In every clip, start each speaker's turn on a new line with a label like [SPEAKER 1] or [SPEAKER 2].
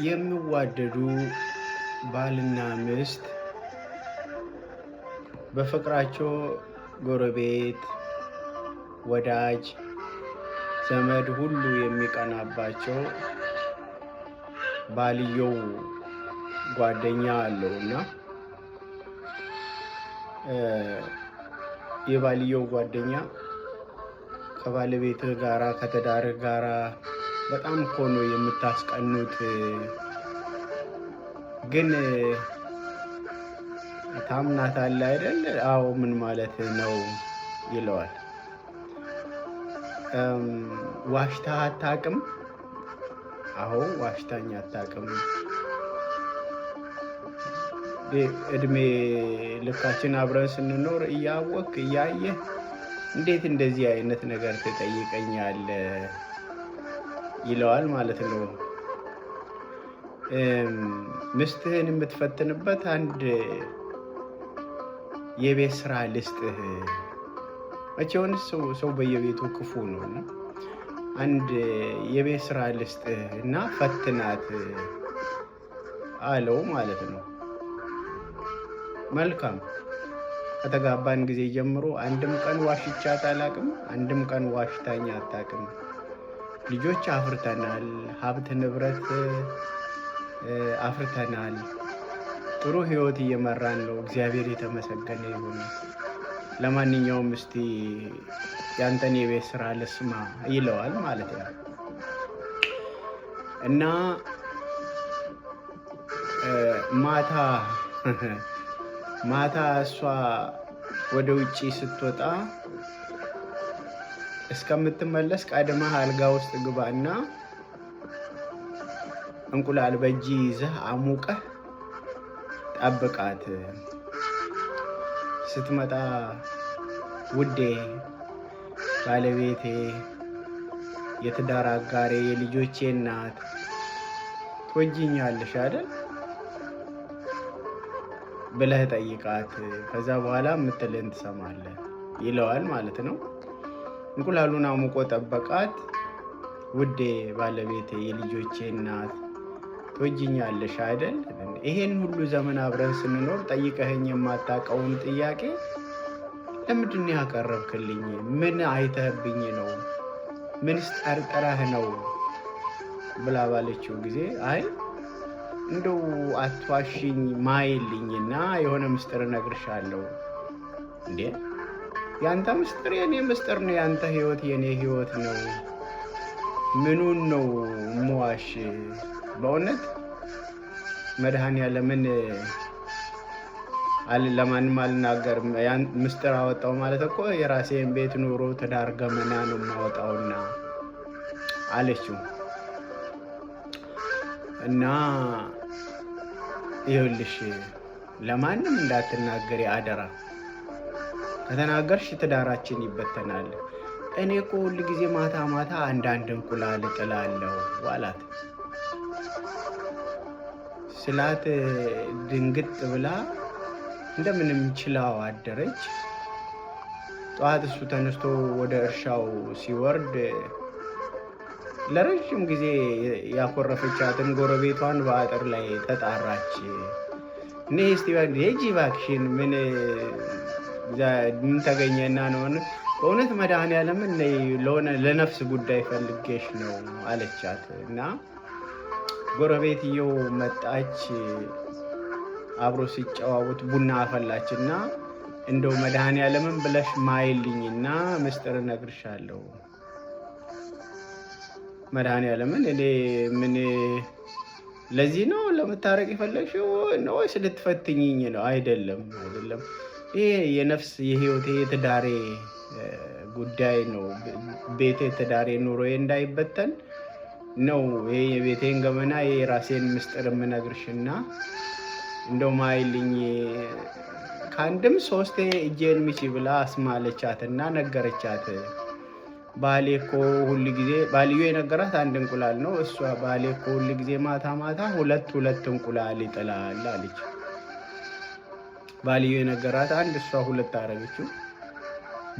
[SPEAKER 1] የሚዋደዱ ባልና ሚስት በፍቅራቸው ጎረቤት፣ ወዳጅ ዘመድ ሁሉ የሚቀናባቸው ባልየው ጓደኛ አለው እና የባልየው ጓደኛ ከባለቤትህ ጋራ ከትዳርህ ጋራ በጣም እኮ ነው የምታስቀኑት፣ ግን ታምናታለህ አይደል? አዎ፣ ምን ማለት ነው ይለዋል። ዋሽተህ አታውቅም? አዎ፣ ዋሽታኝ አታውቅም። እድሜ ልካችን አብረን ስንኖር እያወቅህ እያየህ እንዴት እንደዚህ አይነት ነገር ትጠይቀኛለህ? ይለዋል ማለት ነው። ሚስትህን የምትፈትንበት አንድ የቤት ስራ ልስጥህ። መቼውንስ ሰው በየቤቱ ክፉ ነው እና አንድ የቤት ስራ ልስጥህ እና ፈትናት አለው ማለት ነው። መልካም፣ ከተጋባን ጊዜ ጀምሮ አንድም ቀን ዋሽቻት አላቅም። አንድም ቀን ዋሽታኝ አታቅም። ልጆች አፍርተናል፣ ሀብት ንብረት አፍርተናል። ጥሩ ህይወት እየመራን ነው። እግዚአብሔር የተመሰገነ ይሁን። ለማንኛውም እስቲ ያንተን የቤት ስራ ልስማ ይለዋል ማለት ነው። እና ማታ ማታ እሷ ወደ ውጭ ስትወጣ እስከምትመለስ ቀድመህ አልጋ ውስጥ ግባና እንቁላል በእጅ ይዘህ አሙቀህ ጠብቃት። ስትመጣ ውዴ፣ ባለቤቴ፣ የትዳር አጋሬ፣ የልጆቼ እናት ትወጂኛለሽ አይደል ብለህ ጠይቃት። ከዛ በኋላ የምትልህን ትሰማለህ ይለዋል ማለት ነው። እንቁላሉን አሙቆ ጠበቃት። ውዴ ባለቤቴ፣ የልጆቼ እናት ትወጂኛለሽ አይደል? ይሄን ሁሉ ዘመን አብረን ስንኖር ጠይቀኸኝ የማታውቀውን ጥያቄ ለምንድን ነው ያቀረብክልኝ? ምን አይተህብኝ ነው? ምንስ ጠርጥረህ ነው? ብላ ባለችው ጊዜ አይ እንደው አትዋሽኝ ማይልኝና የሆነ ምስጢር እነግርሻለሁ። እንዴ፣ ያንተ ምስጢር የኔ ምስጢር ነው፣ ያንተ ህይወት የኔ ህይወት ነው። ምኑን ነው መዋሽ? በእውነት መድኃኔዓለምን ለማንም አልናገርም። ምስጢር አወጣው ማለት እኮ የራሴን ቤት ኑሮ፣ ትዳር፣ ገመና ነው የማወጣውና አለችው። እና ይኸውልሽ ለማንም እንዳትናገሪ አደራ። ከተናገርሽ ትዳራችን ይበተናል። እኔ እኮ ሁል ጊዜ ማታ ማታ አንዳንድ እንቁላል እጥላለሁ አላት። ስላት ድንግጥ ብላ እንደምንም ችላው አደረች። ጠዋት እሱ ተነስቶ ወደ እርሻው ሲወርድ ለረጅም ጊዜ ያኮረፈቻትን ጎረቤቷን በአጥር ላይ ተጣራች። እኔ እስቲ ሂጂ እባክሽን፣ ምን ምን ተገኘና ነው? በእውነት መድኃኒዓለምን ለሆነ ለነፍስ ጉዳይ ፈልጌሽ ነው አለቻት። እና ጎረቤትየው መጣች። አብሮ ሲጨዋወት ቡና አፈላች እና እንደው መድኃኒዓለምን ብለሽ ማይልኝና ምስጢር እነግርሻለሁ። መድኃኒዓለምን እኔ ምን ለዚህ ነው ለመታረቅ የፈለግሽው ነው ወይስ ልትፈትኝኝ ነው? አይደለም፣ አይደለም፣ ይሄ የነፍስ የህይወቴ የትዳሬ ጉዳይ ነው። ቤቴ፣ ትዳሬ፣ ኑሮዬ እንዳይበተን ነው ይሄ የቤቴን ገመና የራሴን ምስጢር የምነግርሽና እንደው ማይልኝ ከአንድም ሶስቴ እጄን ምቺ ብላ አስማለቻትና ነገረቻት። ባሌ እኮ ሁል ጊዜ፣ ባልዮ የነገራት አንድ እንቁላል ነው። እሷ ባሌ እኮ ሁል ጊዜ ማታ ማታ ሁለት ሁለት እንቁላል ይጥላል አለች። ባልዮ የነገራት አንድ፣ እሷ ሁለት አረገችው።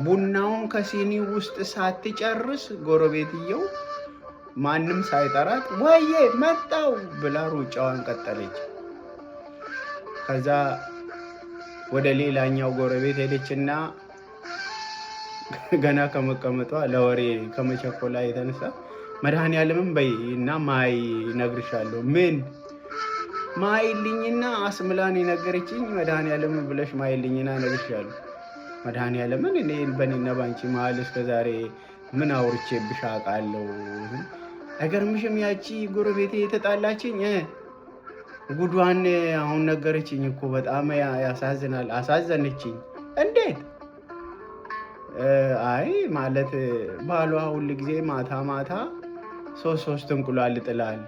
[SPEAKER 1] ቡናውን ከሲኒ ውስጥ ሳትጨርስ ጎረቤትየው ማንም ሳይጠራት ወዬ መጣው ብላ ሩጫዋን ቀጠለች። ከዛ ወደ ሌላኛው ጎረቤት ሄደችና ገና ከመቀመጧ ለወሬ ከመቸኮላ የተነሳ መድኃኔዓለምን በይ እና ማይ እነግርሻለሁ። ምን ማይልኝና አስምላን የነገረችኝ መድኃኔዓለምን ብለሽ ማይልኝና እነግርሻለሁ። መድኃኔዓለምን እኔ በእኔና ባንቺ መሀል እስከዛሬ ምን አውርቼብሽ አውቃለሁ? አይገርምሽም? ያቺ ጎረቤቴ የተጣላችኝ ጉዷን አሁን ነገረችኝ እኮ በጣም ያሳዝናል። አሳዘነችኝ። እንዴት? አይ ማለት ባሏ ሁል ጊዜ ማታ ማታ ሶስት ሶስት እንቁላል ይጥላል።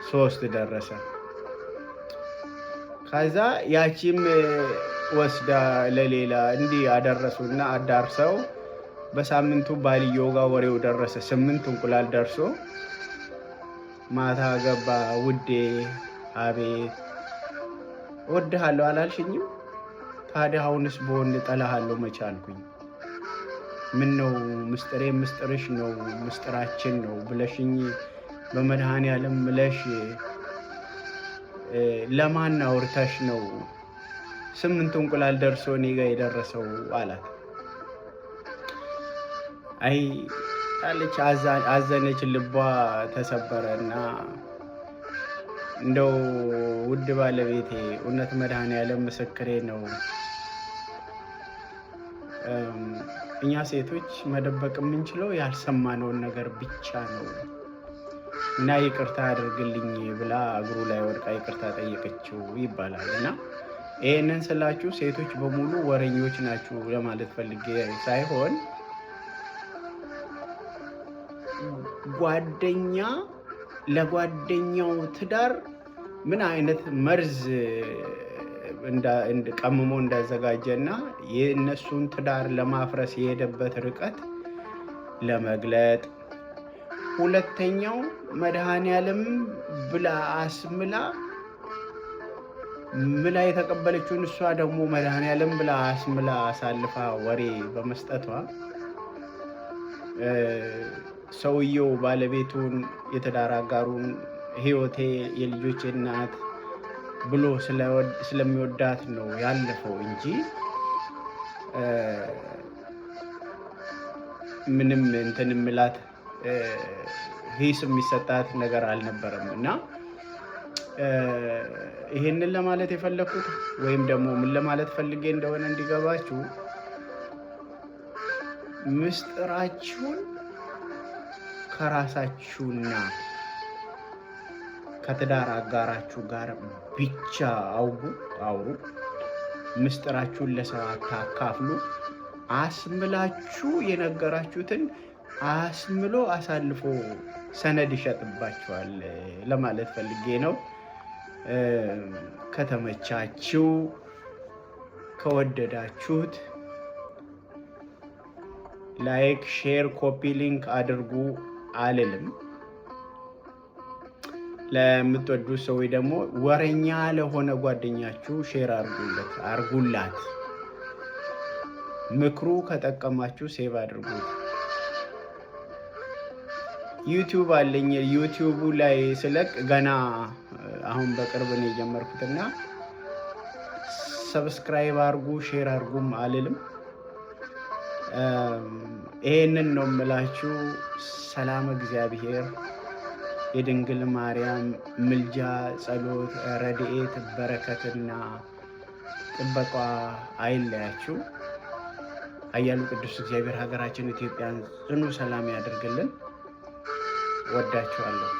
[SPEAKER 1] 3 ደረሰ። ከዛ ያቺም ወስዳ ለሌላ እንዲህ አደረሱና አዳርሰው በሳምንቱ ባልየው ጋር ወሬው ደረሰ። 8 እንቁላል ደርሶ ማታ ገባ። ውዴ፣ አቤት። እወድሃለሁ አላልሽኝም? ታዲያ አሁንስ በሆን እጠላሃለሁ መች አልኩኝ። ምን ነው ምስጢሬ ምስጢርሽ ነው ምስጢራችን ነው ብለሽኝ በመድኃኔዓለም ምለሽ ለማን አውርተሽ ነው 8 እንቁላል ደርሶ እኔ ጋ የደረሰው አላት። አይ አለች፣ አዘነች፣ ልቧ ተሰበረ እና እንደው ውድ ባለቤቴ እውነት መድኃኔዓለም ምስክሬ ነው። እኛ ሴቶች መደበቅ የምንችለው ያልሰማነውን ነገር ብቻ ነው እና ይቅርታ አድርግልኝ ብላ እግሩ ላይ ወድቃ ይቅርታ ጠየቀችው ይባላል። እና ይህንን ስላችሁ ሴቶች በሙሉ ወሬኞች ናችሁ ለማለት ፈልጌ ሳይሆን ጓደኛ ለጓደኛው ትዳር ምን አይነት መርዝ ቀምሞ እንዳዘጋጀ እና የእነሱን ትዳር ለማፍረስ የሄደበት ርቀት ለመግለጥ፣ ሁለተኛው መድኃኔዓለም ብላ አስምላ ምላ የተቀበለችውን እሷ ደግሞ መድኃኔዓለም ብላ አስምላ አሳልፋ ወሬ በመስጠቷ ሰውየው ባለቤቱን የትዳር አጋሩን ሕይወቴ የልጆቼ እናት ብሎ ስለሚወዳት ነው ያለፈው እንጂ ምንም እንትን ምላት ሂስ የሚሰጣት ነገር አልነበረም። እና ይሄንን ለማለት የፈለኩት ወይም ደግሞ ምን ለማለት ፈልጌ እንደሆነ እንዲገባችሁ ምስጢራችሁን ከራሳችሁና ከትዳር አጋራችሁ ጋር ብቻ አውጉ፣ አውሩ። ምስጢራችሁን ለሰው አታካፍሉ። አስምላችሁ የነገራችሁትን አስምሎ አሳልፎ ሰነድ ይሸጥባችኋል ለማለት ፈልጌ ነው። ከተመቻችሁ ከወደዳችሁት like፣ share፣ copy link አድርጉ አልልም። ለምትወዱት ሰው ደግሞ ወረኛ ለሆነ ጓደኛችሁ share አርጉለት አርጉላት። ምክሩ ከጠቀማችሁ save አድርጉት። ዩቲዩብ አለኝ። ዩቲዩቡ ላይ ስለቅ ገና አሁን በቅርብ ነው የጀመርኩትና subscribe አርጉ፣ share አርጉም አልልም። ይሄንን ነው የምላችሁ። ሰላም እግዚአብሔር የድንግል ማርያም ምልጃ፣ ጸሎት፣ ረድኤት፣ በረከትና ጥበቃ አይለያችሁ። አያሉ ቅዱስ እግዚአብሔር ሀገራችን ኢትዮጵያን ጽኑ ሰላም ያደርግልን። ወዳችኋለሁ።